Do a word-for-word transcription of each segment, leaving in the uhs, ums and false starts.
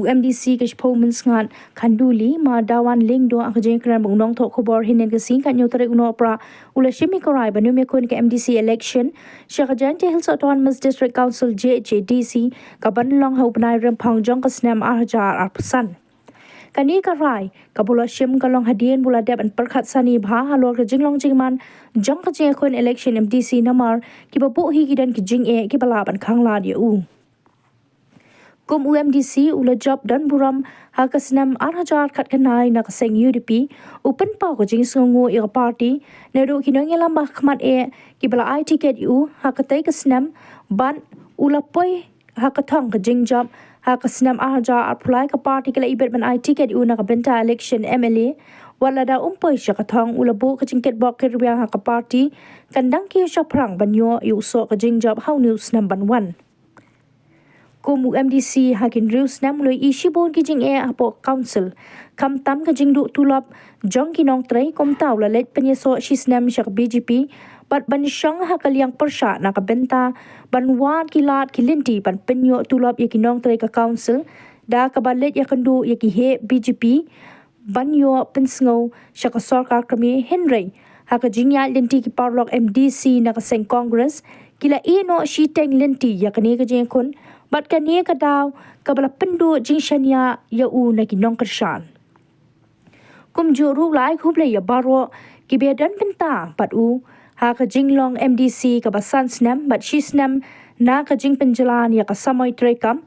U MDC ka Shiphew Mynsngat Khanduli, Ma Dawan Lyngdoh, ha ka jingkren bad u nongthoh khubor hynnin ka sngi, ka hynñiew tarik u Nohprah, u la shim ïa ka rai ban ym ïakhun ïa ka MDC election sha ka Jaintia Hills Autonomous District Council, JHADC, kaban long ha u bnai Rymphang jong ka snem ar hajar arphew san. Kane ka rai kaba u la shim ka long hadien ba u la dep ban pyrkhat sani bha halor ka jinglong jingman jong ka jingïakhun election MDC, namar kiba buh hi ki don ki jingeh kiba lah ban khanglad ïa u. Kum u MDC u la jop don burom ha ka snem ar hajar khatkhyndai na ka seng UDP, u pynpaw ka jingsngewnguh ïa ka party naduh ki nongïalam ba khmat eh kiba la ai tiket ïa u ha katei ka snem, bad u la poi ha ka thong ka jingjop ha ka snem ar hajar arphew lai. Ka party ka la ibit ban ai tiket ïa u na ka bynta election MLA, wat lada um poi sha ka thong u la buh ka jingkitbok kitrwiang ha ka party, kan dang kiew shaphrang ban ïoh ïa u soh ka jingjop ha une u snem ban wan. Kum u MDC ha ki hynriew snem u la ïohi shibun ki jingeh hapoh council, khamtam ka jingduh tulop jong ki nongtrei. Kumta u la leit pynïasoh shisnem sha ka BJP bad ban shong ha ka liang pyrshah na ka bynta ban wad ki lad ki lynti ban pynïoh tulop ïa ki nongtrei ka council, da kaba leit ïakynduh ïa ki heh BJP ban ïoh pynsngew sha ka sorkar kmie. Hynrei ha ka jingïaid lynti ki paralok MDC na ka seng Congress, ki la ïehnoh shiteng lynti ïa kane ka jingïakhun, bad kane ka daw kaba la pynduh jingshaniah ïa u na ki nongkyrshan. Kumjuh ruh u la ai khublei ïa baroh kiba ïadon bynta bad u ha ka jinglong MDC kaba san snem bad shisnem na ka jingpynjlan ïa ka samoi treikam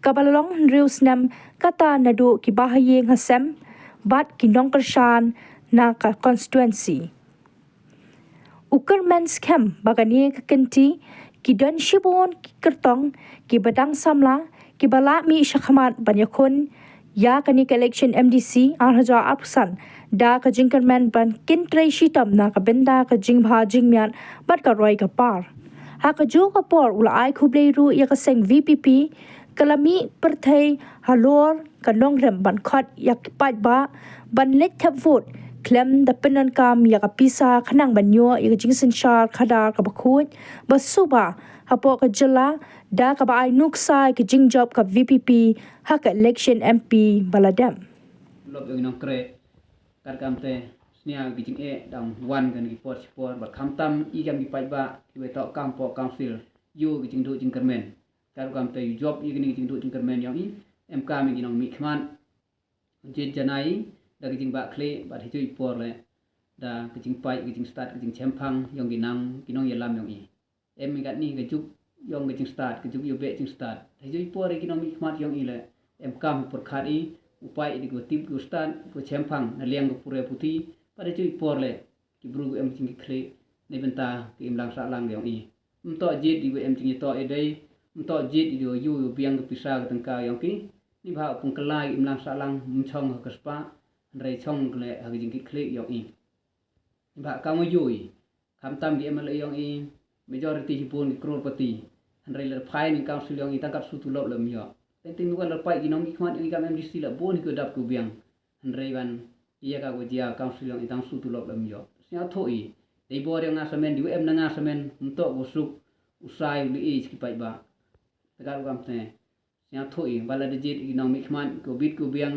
kaba la long hynriew snem, kata naduh ki bahaïing hasem bad ki nongkyrshan na ka constituency. U kyrmen skhem ba kane ka kynti ki don shibun ki kyrtong kiba dang samla kiba lah mih shakhmat ban ïakhun ïa kane ka election MDC ar hajar arphew san da ka jingkyrmen ba kin trei shitom na ka bynta ka jingbha jingmiat bad ka roi ka par. Ha kajuh ka por u la ai khublei ruh ïa ka seng VPP ka la mih pyrthei halor ka nongrim ban khot ïa ki paidbah ban leit thep vote khlem da pyndonkam ïa ka pisa khnang ban ïoh ïa ka jingsynshar khadar kaba khuid ba suba hapoh ka jylla, da kaba ai nuksa ïa ka jingjop ka VPP ha ka election MP ba la dep. Lop ïa u nongtrei, kat kam te snia ki jingeh dang wan kan ki por shi por, bad khamtam i kam ki paidbah kiba ïatoh kam hapoh council ïoh ki jingduh jingkyrmen. Kat kam te ïoh jop ïa kine ki jingduh jingkyrmen ïong i, em kam ïa ki nongmihkhmat jied janai da ki jingbakla bad ha kajuh ka por leh da ki jingpait, ki jingstad, ki jingshemphang ïong ki nang, ki nongïalam ïong i. Em i katne ka juk ïong ka jingstad, ka juk ïoh beh jingstad. Ha kajuh ka por ïa ki nongmihkhmat ïong i leh em kam u pyrkhat i, u pait i da ka tip, ka stad, ka shemphang na liang ka pule puthi, bad ha kajuh ka por leh ki briew em jingkitkhlieh na bynta ka imlang sahlang ïong i. Ym toh jied i wa em jingïatoh ïadei, ym toh jied i wa ïoh ïa biang ka pisa ka tyngka ïong ki. Neibhah u pynkylla ïa ka imlang sahlang ym shong ha ka spah, hynrei shong leh ha ka jingkitkhlieh ïong i. Neibhah kam wa ïoh i, khamtam ki MLA ïong i, majority hi bun ki crorepati, hynrei lada phai na ka council ïong i tang katto katne tulop leh ym ïoh. Teng teng wa lada pait ki nongmihkhmat ïong i kam MDC leh bun hi ki dap ki biang. Hynrei ban ïa ka wa jia council ïong i tang katto katne tulop leh ym ïoh. Sngewthuh i, dei bor ïa nga samen, dei wa em na nga samen, ym toh wa suk u sai u leh i sha ki paidbah. Te kat kam te sngewthuh i, ba lada jied i ki nongmihkhmat ki wa bit ki wa biang,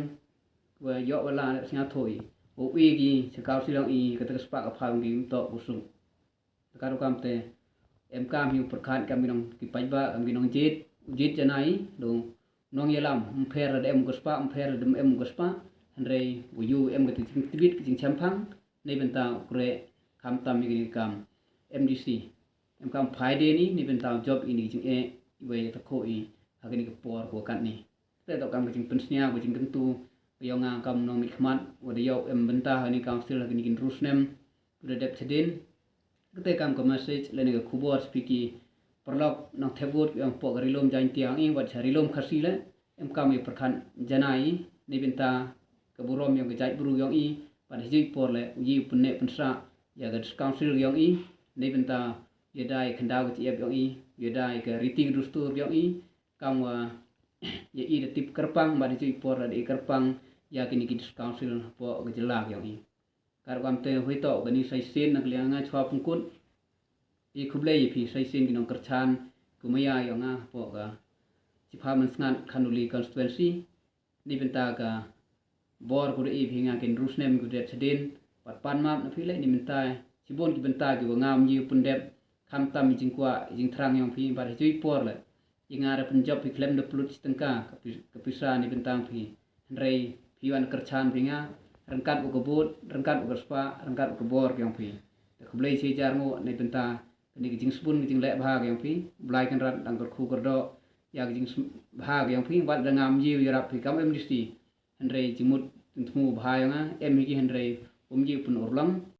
ki wa ïoh wa lah, sngewthuh i, u i ki sha council ïong i, kata ka spah ka phang ki ym toh wa suk. Te kat kam te em kam hi u pyrkhat kam ki nong, ki paidbah, kam ki nongjied, u jied janai, dong nongïalam, ym pher lada em ka spah, ym pher lada em ka spah, hynrei u ïoh em ka jingtbit, ka jingshemphang na bynta u kreh, khamtam ïa kane ka kam MDC. Em kam phai dien i na bynta u jop ïa kine ki jingeh i wa ïa takhuh i ha kane ka por ka wa katne. Te toh kam ka jingpynsñiaw, ka jingkyntu ka ïong nga kam u nongmihkhmat wa da ïoh em bynta ha kane ka council ha kine ki hynriew snem wa da dep chadien. Kata kam ka message lane ka khubor sha phi ki paralok nongthep vote ki ong hapoh ka Ri Lum Jaiñtia ïong i, wat sha Ri Lum Khasi leh, em kam ïa pyrkhat janai i na bynta ka burom ïong ka jaitbru ïong i, bad ha kajuh ka por leh u ïoh pynneh pynsah ïa ka council ïong i na bynta ïada ïa ka khyndaw ka jingïap ïong i, ïada ïa ka riti ka dustur ïong i, kam wa ïa i da tip kyrpang, bad ha kajuh ka por da i kyrpang ïa kine ki district council hapoh ka jylla ïong i. Kat kam te hoi toh kane sa shisien na ka liang nga Chwa Pynkut. I khublei ïa phi sa shisien ki nongkyrchan, ki maya ïong nga hapoh ka Shiphew Mynsngat Khanduli constituency. ni bynta ka bor ka u da i phi nga kin rus nem ka u dep chadin. Pat pan map na phi leh ni bynta chibun ki bynta ki wa nga um ji u pyndep. Kham tam i jingkwah i jingthrang yong phi, pat hi chui por leh i nga da pynjop phi khlem da plut chi tengka ka pi-, ka pisa ni bynta phi. Hynrei phi wan kyrchan phi nga, ryngkat u ka bud, ryngkat u ka spa, ryngkat u ka bor yong phi. Te khublei chi jar ngo ni bynta kani ka jingsbun ka jingleh bha yong phi. Blai kan rat dang kyrkhu kyrdoh ya ka jingsbha yong phi, wat da ngam ji u yarap phi kam em disti. Hynrei jingmut jingthmu bha yong nga em hi ki hynrei um ji u pynurlong.